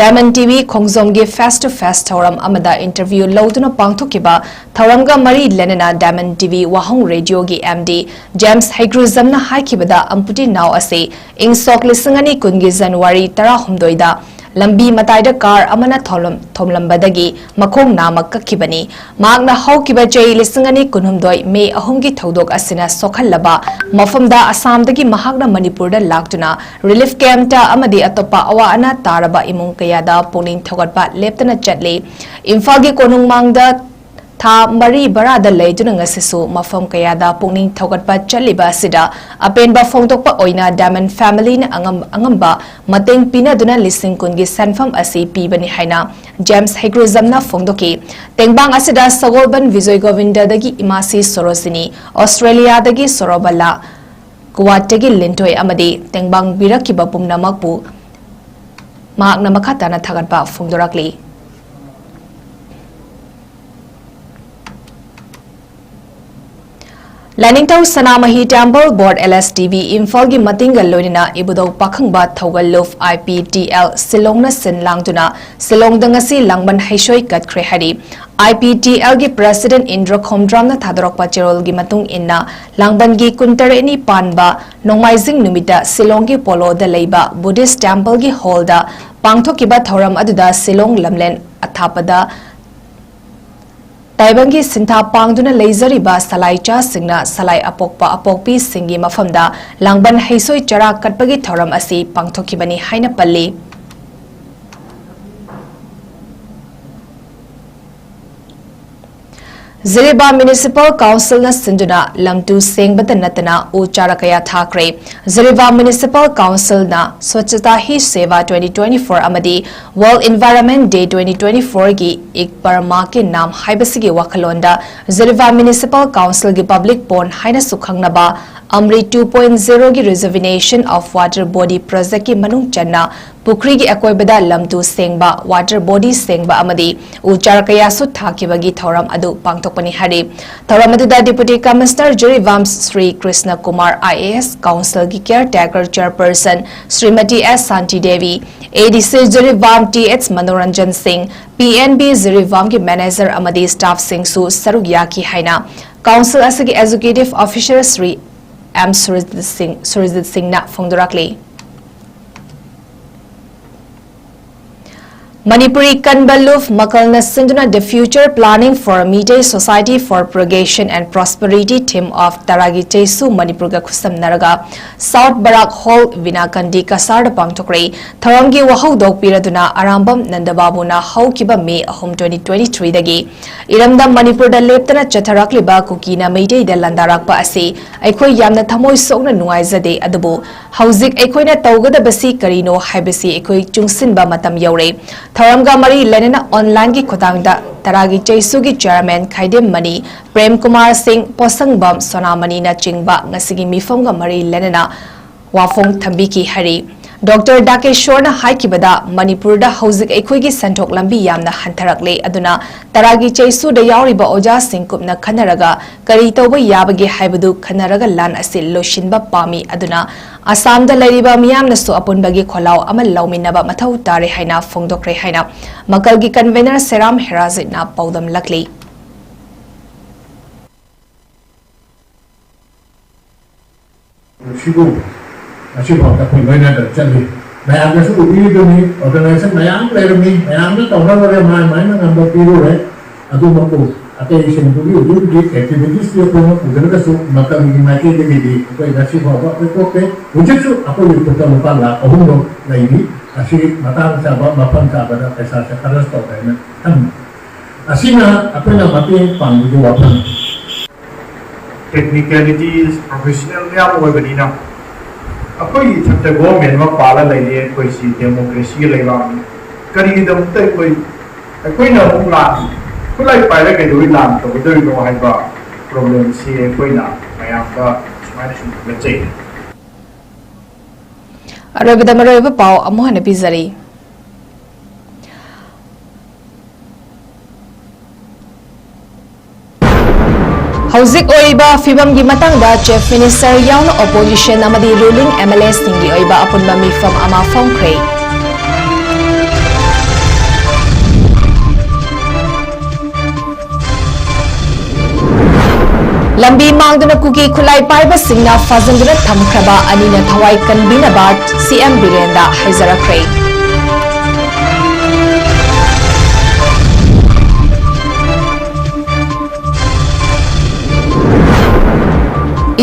Diamond TV ꯈꯣꯡꯖꯣꯝꯒꯤ face to face ꯊꯧꯔꯝ ꯑꯃꯗ interview ꯂꯧꯗꯨꯅ ꯄꯥꯡꯊꯣꯛꯈꯤꯕ ꯊꯧꯔꯝꯒ ꯃꯔꯤ ꯂꯩꯅꯅ Diamond TV ꯋꯥꯍꯣꯡ ꯔꯦꯗꯤꯑꯣꯒꯤ MD ꯖꯦꯝꯁ ꯍꯩꯀ꯭ꯔꯨꯖꯝꯅ ꯍꯥꯏꯈꯤꯕꯗ ꯑꯝꯄꯨꯇꯤ ꯅꯥꯎ ꯑꯁꯤ ꯏꯪ ꯁꯣꯛ ꯂꯤꯁꯤꯡ ꯑꯅꯤ ꯀꯨꯟꯒꯤ ꯖꯅꯋꯥꯔꯤ ꯇꯔꯥꯍꯨꯝꯗꯣꯏꯗ ꯂꯝꯕꯤ ꯃꯇꯥꯏꯗ ꯀꯥꯔ ꯑꯃꯅ ꯊꯣꯝꯂꯝ-, ꯊꯣꯝꯂꯝꯕꯗꯒꯤ ꯃꯈꯣꯡ ꯅꯥꯝꯃ ꯀꯛꯈꯤꯕꯅꯤ꯫ ꯃꯍꯥꯛꯅ ꯍꯧꯈꯤꯕ ꯆꯍꯤ ꯂꯤꯁꯤꯡ ꯑꯅꯤ ꯀꯨꯟꯍꯨꯝꯗꯣꯏ ꯃꯦ ꯑꯍꯨꯝꯒꯤ ꯊꯧꯗꯣꯛ ꯑꯁꯤꯅ ꯁꯣꯛꯍꯜꯂꯕ ꯃꯐꯝꯗ ꯑꯁꯥꯝꯗꯒꯤ ꯃꯍꯥꯛꯅ ꯃꯅꯤꯄꯨꯔꯗ ꯂꯥꯛꯇꯨꯅ relief campꯇ ꯑꯃꯗꯤ ꯑꯇꯣꯞꯄ ꯑꯋꯥ ꯑꯅꯥ ꯇꯥꯔꯕ ꯏꯃꯨꯡ ꯀꯌꯥꯗ ꯄꯨꯛꯅꯤꯡ ꯊꯧꯒꯠꯄ ꯂꯦꯞꯇꯅ ꯆꯠꯂꯤ꯫ ꯏꯝꯐꯥꯜꯒꯤ ꯀꯣꯅꯨꯡꯃꯥꯡꯗ ꯊꯥ ꯃꯔꯤ ꯚꯔꯥꯗ ꯂꯩꯗꯨꯅ ꯉꯁꯤꯁꯨ ꯃꯐꯝ ꯀꯌꯥꯗ ꯄꯨꯛꯅꯤꯡ ꯊꯧꯒꯠꯄ ꯆꯠꯂꯤꯕ ꯑꯁꯤꯗ ꯑꯄꯦꯟꯕ ꯐꯣꯡꯗꯣꯛꯄ ꯑꯣꯏꯅ Diamond familyꯅ ꯑꯉꯝ-, ꯑꯉꯝꯕ ꯃꯇꯦꯡ ꯄꯤꯅꯗꯨꯅ ꯂꯤꯁꯤꯡ ꯀꯨꯟꯒꯤ ꯁꯦꯟꯐꯝ ꯑꯁꯤ ꯄꯤꯕꯅꯤ ꯍꯥꯏꯅ ꯖꯦꯝꯁ ꯍꯩꯀ꯭ꯔꯨꯖꯝꯅ ꯐꯣꯡꯗꯣꯛꯈꯤ꯫ ꯇꯦꯡꯕꯥꯡ ꯑꯁꯤꯗ ꯁꯒꯣꯜꯕꯟ ꯕꯤꯖꯣꯏ ꯒꯣꯕꯤꯟꯗꯗꯒꯤ ꯏꯃꯥꯁꯤ ꯁꯣꯔꯣꯖꯤꯅꯤ, ꯑꯣꯁꯇ꯭ꯔꯦꯂꯤꯌꯥꯗꯒꯤ ꯁꯣꯔꯣꯕꯂꯥ, ꯒꯨꯋꯥꯍꯥꯇꯤꯒꯤ ꯂꯤꯟꯊꯣꯏ ꯑꯃꯗꯤ ꯇꯦꯡꯕꯥꯡ ꯄꯤꯔꯛꯈꯤꯕ ꯄꯨꯝꯅꯃꯛꯄꯨ ꯃꯍꯥꯛꯅ ꯃꯈꯥ ꯇꯥꯅ ꯊꯥꯒꯠꯄ ꯐꯣꯡꯗꯣꯔꯛꯂꯤ꯫ ꯂꯥꯏꯅꯤꯡꯊꯧ ꯁꯅꯥꯃꯍꯤ Temple Board, L S T B, ꯏꯝꯐꯥꯜꯒꯤ ꯃꯇꯦꯡꯒ ꯂꯣꯏꯅꯅ ꯏꯕꯨꯙꯧ ꯄꯥꯈꯪꯕ ꯊꯧꯒꯜꯂꯨꯞ, I P T L, ꯁꯤꯂꯣꯡꯅ ꯁꯤꯟ ꯂꯥꯡꯗꯨꯅ ꯁꯤꯂꯣꯡꯗ ꯉꯁꯤ ꯂꯥꯡꯕꯟ ꯍꯩꯁꯣꯏ ꯀꯠꯈ꯭ꯔꯦ ꯍꯥꯏꯔꯤ꯫ I P T L ꯒꯤ President ꯏꯟꯗ꯭ꯔ ꯈꯣꯝꯗ꯭ꯔꯥꯝꯅ ꯊꯥꯗꯣꯔꯛꯄ ꯆꯦꯔꯣꯜꯒꯤ ꯃꯇꯨꯡ ꯏꯟꯅ, ꯂꯥꯡꯕꯟꯒꯤ ꯀꯨꯟꯇꯔꯦꯠꯅꯤ ꯄꯥꯟꯕ ꯅꯣꯡꯃꯥꯏꯖꯤꯡ ꯅꯨꯃꯤꯠꯇ ꯁꯤꯂꯣꯡꯒꯤ ꯄꯣꯂꯣꯗ ꯂꯩꯕ Buddhist Temple ꯒꯤ hall ꯗ ꯄꯥꯡꯊꯣꯛꯈꯤꯕ ꯊꯧꯔꯝ ꯑꯗꯨꯗ ꯁꯤꯂꯣꯡ ꯂꯝꯂꯦꯟ ꯑꯊꯥꯞꯄꯗ ꯇꯥꯏꯕꯪꯒꯤ ꯁꯤꯟꯊꯥ ꯄꯥꯡꯗꯨꯅ ꯂꯩꯖꯔꯤꯕ ꯁꯂꯥꯏꯆꯥꯁꯤꯡꯅ ꯁꯂꯥꯏ ꯑꯄꯣꯛꯄ ꯑꯄꯣꯛꯄꯤꯁꯤꯡꯒꯤ ꯃꯐꯝꯗ ꯂꯥꯡꯕꯟ ꯍꯩꯁꯣꯏ ꯆꯔꯥ ꯀꯠꯄꯒꯤ ꯊꯧꯔꯝ ꯑꯁꯤ ꯄꯥꯡꯊꯣꯛꯈꯤꯕꯅꯤ ꯍꯥꯏꯅ ꯄꯜꯂꯤ꯫ ꯖꯤꯔꯤꯕꯥꯝ Municipal Council ꯅ ꯁꯤꯟꯗꯨꯅ ꯂꯝꯇꯨ ꯁꯦꯡꯕꯇ ꯅꯠꯇꯅ ꯎ ꯆꯥꯔꯥ ꯀꯌꯥ ꯊꯥꯈ꯭ꯔꯦ꯫ ꯖꯤꯔꯤꯕꯥꯝ Municipal Council ꯅ Swachhata Hi Seva twenty twenty-four ꯑꯃꯗꯤ World Environment Day twenty twenty-four ꯒꯤ Ek Peड़ Maa Ke Naam ꯍꯥꯏꯕꯁꯤꯒꯤ ꯋꯥꯈꯜꯂꯣꯟꯗ ꯖꯤꯔꯤꯕꯥꯝ Municipal Council ꯒꯤ Public Pond ꯍꯥꯏꯅꯁꯨ ꯈꯪꯅꯕ ꯑꯃ꯭ꯔꯤꯠ two point zero ꯒꯤ Rejuvenation of Water Body Project ꯀꯤ ꯃꯅꯨꯡ ꯆꯟꯅ ꯄꯨꯈ꯭ꯔꯤꯒꯤ ꯑꯀꯣꯏꯕꯗ ꯂꯝꯇꯨ ꯁꯦꯡꯕ, water body ꯁꯦꯡꯕ ꯑꯃꯗꯤ ꯎ ꯆꯥꯔꯥ ꯀꯌꯥꯁꯨ ꯊꯥꯈꯤꯕꯒꯤ ꯊꯧꯔꯝ ꯑꯗꯨ ꯄꯥꯡꯊꯣꯛꯄꯅꯤ ꯍꯥꯏꯔꯤ꯫ ꯊꯧꯔꯝ ꯑꯗꯨꯗ Deputy Commissioner Jiribam Shri Krishna Kumar, I A S, Council ꯒꯤ Caretaker Chairperson Shrimati S Shanti Devi, A D C Jiribam T S Manoranjan Singh, P N B ꯖꯤꯔꯤꯕꯥꯝꯒꯤ manager ꯑꯃꯗꯤ staff ꯁꯤꯡꯁꯨ ꯁꯔꯨꯛ ꯌꯥꯈꯤ ꯍꯥꯏꯅ Council ꯑꯁꯤꯒꯤ Executive Officer Shri M Surjit Singh, Surjit ꯁꯤꯡꯅ ꯐꯣꯡꯗꯣꯔꯛꯂꯤ꯫ ꯃꯅꯤꯄꯨꯔꯤ ꯀꯟꯕ ꯂꯨꯞ ꯃꯀꯜꯅ ꯁꯤꯟꯗꯨꯅ The Future Planning for Meitei Society for Progression and Prosperity theme of ꯇꯔꯥꯒꯤ ꯆꯩꯁꯨ ꯃꯅꯤꯄꯨꯔꯒ ꯈꯨꯠꯁꯝꯅꯔꯒ South Barak Hall, ꯕꯤꯅꯥꯀꯟꯗꯤ ꯀꯁꯥꯔꯗ ꯄꯥꯡꯊꯣꯛꯈ꯭ꯔꯦ꯫ ꯊꯧꯔꯝꯒꯤ ꯋꯥꯍꯧꯗꯣꯛ ꯄꯤꯔꯗꯨꯅ ꯑꯔꯥꯝꯕꯝ ꯅꯟꯗꯕꯥꯕꯨꯅ ꯍꯧꯈꯤꯕ May ꯑꯍꯨꯝ, twenty twenty-three ꯗꯒꯤ ꯏꯔꯝꯗꯝ ꯃꯅꯤꯄꯨꯔꯗ ꯂꯦꯞꯇꯅ ꯆꯠꯊꯔꯛꯂꯤꯕ ꯀꯨꯀꯤꯅ ꯃꯩꯇꯩꯗ ꯂꯥꯟꯗꯥꯔꯛꯄ ꯑꯁꯤ ꯑꯩꯈꯣꯏ ꯌꯥꯝꯅ ꯊꯃꯣꯏ ꯁꯣꯛꯅ ꯅꯨꯡꯉꯥꯏꯖꯗꯦ, ꯑꯗꯨꯕꯨ ꯍꯧꯖꯤꯛ ꯑꯩꯈꯣꯏꯅ ꯇꯧꯒꯗꯕꯁꯤ ꯀꯔꯤꯅꯣ ꯍꯥꯏꯕꯁꯤ ꯑꯩꯈꯣꯏ ꯆꯨꯡꯁꯤꯟꯕ ꯃꯇꯝ ꯌꯧꯔꯦ꯫ ꯊꯧꯔꯝꯒ ꯃꯔꯤ ꯂꯩꯅꯅ online ꯒꯤ ꯈꯨꯠꯊꯥꯡꯗ ꯇꯔꯥꯒꯤ ꯆꯩꯁꯨꯒꯤ Chairman ꯈꯥꯏꯗꯦꯝ ꯃꯅꯤ, ꯄ꯭ꯔꯦꯝ ꯀꯨꯃꯥꯔ ꯁꯤꯡ, ꯄꯣꯁꯪꯕꯝ ꯁꯣꯅꯥꯃꯅꯤꯅꯆꯤꯡꯕ ꯉꯁꯤꯒꯤ ꯃꯤꯐꯝꯒ ꯃꯔꯤ ꯂꯩꯅꯅ ꯋꯥꯐꯣꯡ ꯊꯝꯕꯤꯈꯤ ꯍꯥꯏꯔꯤ꯫ ꯗꯣꯛꯇꯔ ꯗꯥꯀꯦꯁꯣꯔꯅ ꯍꯥꯏꯈꯤꯕꯗ, ꯃꯅꯤꯄꯨꯔꯗ ꯍꯧꯖꯤꯛ ꯑꯩꯈꯣꯏꯒꯤ ꯁꯦꯟꯊꯣꯛ ꯂꯝꯕꯤ ꯌꯥꯝꯅ ꯍꯟꯊꯔꯛꯂꯦ, ꯑꯗꯨꯅ ꯇꯔꯥꯒꯤ ꯆꯩꯁꯨꯗ ꯌꯥꯎꯔꯤꯕ ꯑꯣꯖꯥꯁꯤꯡ ꯀꯨꯞꯅ ꯈꯟꯅꯔꯒ ꯀꯔꯤ ꯇꯧꯕ ꯌꯥꯕꯒꯦ ꯍꯥꯏꯕꯗꯨ ꯈꯟꯅꯔꯒ ꯂꯥꯟ ꯑꯁꯤ ꯂꯣꯏꯁꯤꯟꯕ ꯄꯥꯝꯃꯤ, ꯑꯗꯨꯅ ꯑꯁꯥꯝꯗ ꯂꯩꯔꯤꯕ ꯃꯤꯌꯥꯝꯅꯁꯨ ꯑꯄꯨꯟꯕꯒꯤ ꯈꯣꯜꯂꯥꯎ ꯑꯃ ꯂꯧꯃꯤꯟꯅꯕ ꯃꯊꯧ ꯇꯥꯔꯦ ꯍꯥꯏꯅ ꯐꯣꯡꯗꯣꯛꯈ꯭ꯔꯦ ꯍꯥꯏꯅ ꯃꯀꯜꯒꯤ ꯀꯟꯚꯦꯅꯔ ꯁꯦꯔꯥꯝ ꯍꯦꯔꯥꯖꯤꯠꯅ ꯄꯥꯎꯗꯝꯂꯛꯂꯤ꯫ ꯁꯤꯕꯨ ꯉꯁꯤꯐꯥꯎꯗ ꯑꯩꯈꯣꯏ ꯂꯣꯏꯅꯗꯅ ꯆꯠꯂꯤ꯫ ꯃꯌꯥꯝꯅꯁꯨ ꯎꯕꯤꯔꯤꯗꯨꯅꯤ, ꯑꯣꯔꯒꯅꯥꯏꯖꯦꯁꯟ ꯃꯌꯥꯝ ꯂꯩꯔꯝꯃꯤ, ꯃꯌꯥꯝꯅ ꯇꯧꯅꯔꯨꯔꯦ, ꯃꯥꯏ ꯃꯥꯏꯅ ꯉꯝꯕ ꯄꯤꯔꯨꯔꯦ꯫ ꯑꯗꯨꯃꯛꯄꯨ ꯑꯇꯩꯁꯤꯡꯗꯨꯒꯤ ꯍꯧꯖꯤꯛ ꯍꯧꯖꯤꯛ ꯑꯦꯛꯇꯤꯚꯤꯇꯤꯁꯇꯤ ꯑꯩꯈꯣꯏꯅ ꯎꯖꯔꯒꯁꯨ ꯃꯇꯝꯒꯤ ꯃꯥꯏꯀꯩꯗꯒꯤꯗꯤ ꯑꯩꯈꯣꯏ ꯉꯁꯤ ꯐꯥꯎꯕ ꯑꯩꯈꯣꯏ ꯊꯣꯛꯇꯦ꯫ ꯍꯧꯖꯤꯛꯁꯨ ꯑꯩꯈꯣꯏꯒꯤ ꯈꯨꯠꯇ ꯂꯨꯄꯥ ꯂꯥꯈ ꯑꯍꯨꯝ ꯔꯣꯝ ꯂꯩꯔꯤ꯫ ꯑꯁꯤ ꯃꯇꯥꯡ ꯆꯥꯕ, ꯃꯐꯝ ꯆꯥꯕꯗ ꯄꯩꯁꯥꯁꯦ ꯈꯔꯁ ꯇꯧꯒꯦ ꯍꯥꯏꯅ ꯈꯟꯕ꯫ ꯑꯁꯤꯅ ꯑꯩꯈꯣꯏꯅ ꯃꯇꯦꯡ ꯄꯥꯡꯕꯒꯤ ꯋꯥꯐꯝ꯫ ꯇꯦꯛꯅꯤꯀꯦꯂꯤꯇꯤꯁ, ꯄ꯭ꯔꯣꯐꯦꯁꯅꯦꯜ ꯃꯌꯥꯝ ꯑꯣꯏꯕꯅꯤꯅ, ꯑꯩꯈꯣꯏꯒꯤ ꯏꯊꯛꯇ ꯒꯣꯚꯔꯟꯃꯦꯟꯠ ꯑꯃ ꯄꯥꯜꯂ ꯂꯩꯔꯦ꯫ ꯑꯩꯈꯣꯏꯁꯤ ꯗꯦꯃꯣꯀ꯭ꯔꯦꯁꯤꯒꯤ ꯂꯩꯕꯥꯛꯅꯤ꯫ ꯀꯔꯤꯒꯤꯗꯃꯛꯇ ꯑꯩꯈꯣꯏ, ꯑꯩꯈꯣꯏꯅ ꯑꯃꯨꯛ ꯂꯥꯟ, ꯈꯨꯠꯂꯥꯏ ꯄꯥꯏꯔ ꯀꯩꯗꯧꯕꯩ ꯂꯥꯟ ꯇꯧꯒꯗꯧꯔꯤꯅꯣ ꯍꯥꯏꯕ ꯄ꯭ꯔꯣꯕ꯭ꯂꯦꯝꯁꯤ ꯑꯩꯈꯣꯏꯅ ꯃꯌꯥꯝꯗ ꯁꯨꯃꯥꯏꯅ ꯁꯨꯝ ꯊꯥꯒꯠꯆꯩ꯫ ꯑꯔꯣꯏꯕꯗ ꯃꯔꯨꯑꯣꯏꯕ ꯄꯥꯎ ꯑꯃꯨꯛ ꯍꯟꯅ ꯄꯤꯖꯔꯤ꯫ ꯍꯧꯖꯤꯛ ꯑꯣꯏꯔꯤꯕ ꯐꯤꯕꯝꯒꯤ ꯃꯇꯥꯡꯗ ꯆꯤꯐ ꯃꯤꯅꯤꯁꯇꯔ ꯌꯥꯎꯅ ꯑꯣꯄꯣꯖꯤꯁꯟ ꯑꯃꯗꯤ ꯔꯨꯂꯤꯡ ꯑꯦꯝ ꯑꯦꯜ ꯑꯦꯁꯤꯡꯒꯤ ꯑꯣꯏꯕ ꯑꯄꯨꯟꯕ ꯃꯤꯐꯝ ꯑꯃ ꯐꯣꯡꯈ꯭ꯔꯦ꯫ ꯂꯝꯕꯤ ꯃꯥꯡꯗꯨꯅ ꯀꯨꯀꯤ ꯈꯨꯠꯂꯥꯏ ꯄꯥꯏꯕꯁꯤꯡꯅ ꯐꯥꯖꯤꯟꯗꯨꯅ ꯊꯝꯈ꯭ꯔꯕ ꯑꯅꯤꯅ ꯊꯋꯥꯏ ꯀꯟꯕꯤꯅꯕ ꯁꯤ ꯑꯦꯝ ꯕꯤꯔꯦꯟꯗ ꯍꯥꯏꯖꯔꯛꯈ꯭ꯔꯦ꯫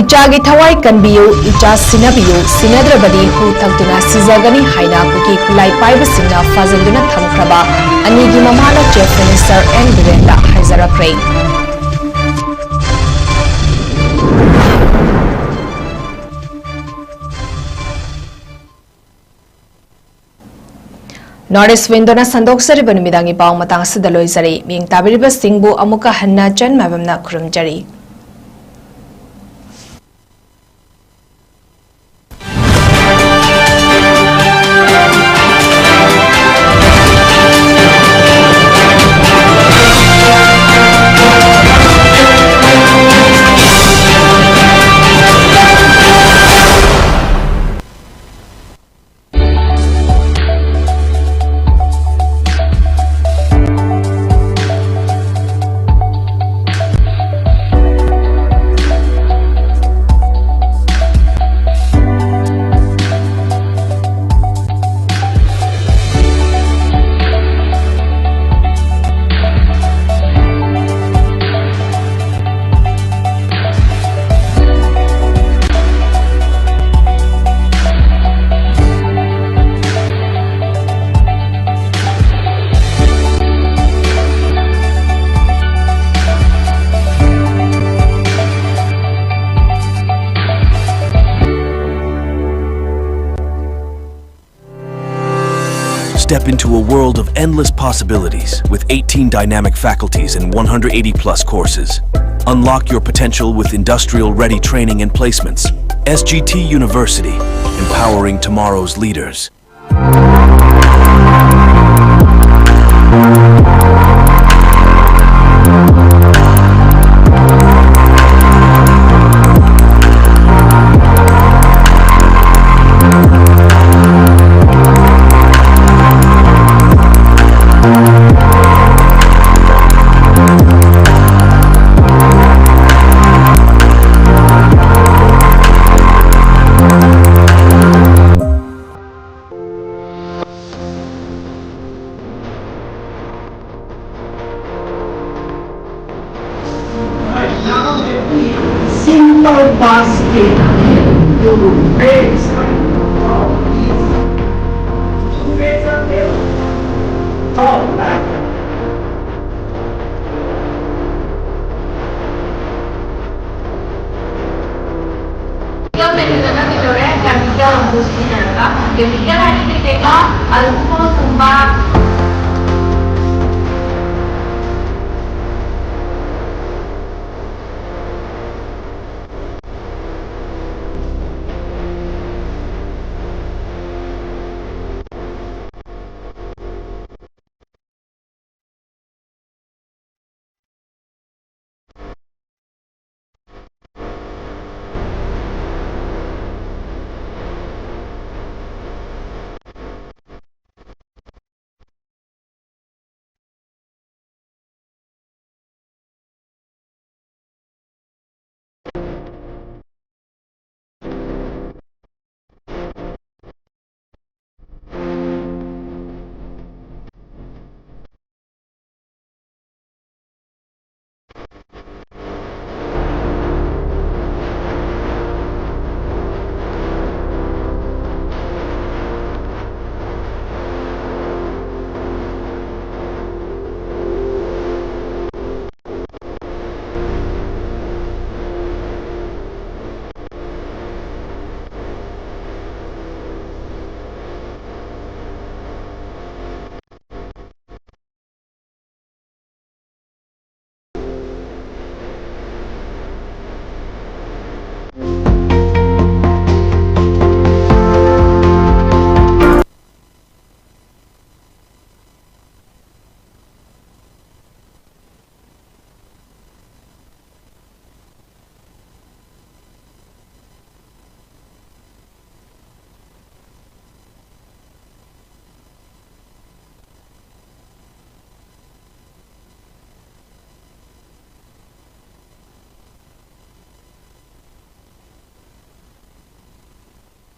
ꯏꯆꯥꯒꯤ ꯊꯋꯥꯏ ꯀꯟꯕꯤꯌꯨ, ꯏꯆꯥ ꯁꯤꯟꯅꯕꯤꯌꯨ, ꯁꯤꯟꯅꯗ꯭ꯔꯕꯗꯤ ꯍꯨ ꯊꯛꯇꯨꯅ ꯁꯤꯖꯒꯅꯤ ꯍꯥꯏꯅ ꯀꯨꯀꯤ ꯈꯨꯠꯂꯥꯏ ꯄꯥꯏꯕꯁꯤꯡꯅ ꯐꯥꯖꯤꯟꯗꯨꯅ ꯊꯝꯈ꯭ꯔꯕ ꯑꯅꯤꯒꯤ ꯃꯃꯥꯅ ꯆꯤꯐ ꯃꯤꯅꯤꯁꯇꯔ ꯑꯦꯟ ꯕꯤꯔꯦꯟꯗ ꯍꯥꯏꯖꯔꯛꯈ꯭ꯔꯦ꯫ ꯅꯣꯔꯠ ꯏꯁ ꯋꯤꯟꯗꯣꯅ ꯁꯟꯗꯣꯛꯆꯔꯤꯕ ꯅꯨꯃꯤꯗꯥꯡꯒꯤ ꯄꯥꯎ ꯃꯇꯥꯡ ꯑꯁꯤꯗ ꯂꯣꯏꯖꯔꯦ꯫ ꯃꯤꯌꯦꯡ ꯇꯥꯕꯤꯔꯤꯕꯁꯤꯡꯕꯨ ꯑꯃꯨꯛꯀ ꯍꯟꯅ ꯆꯟ ꯃꯥꯏꯕꯝꯅ ꯈꯨꯔꯨꯝꯖꯔꯤ꯫ Step into a world of endless possibilities with eighteen dynamic faculties and one hundred eighty plus courses. Unlock your potential with industrial ready training and placements. S G T University, empowering tomorrow's leaders. Simple basket to raise Chemical ꯍꯥꯏꯅ ꯀꯩꯀꯩ ꯀꯣ? ꯑꯗꯨ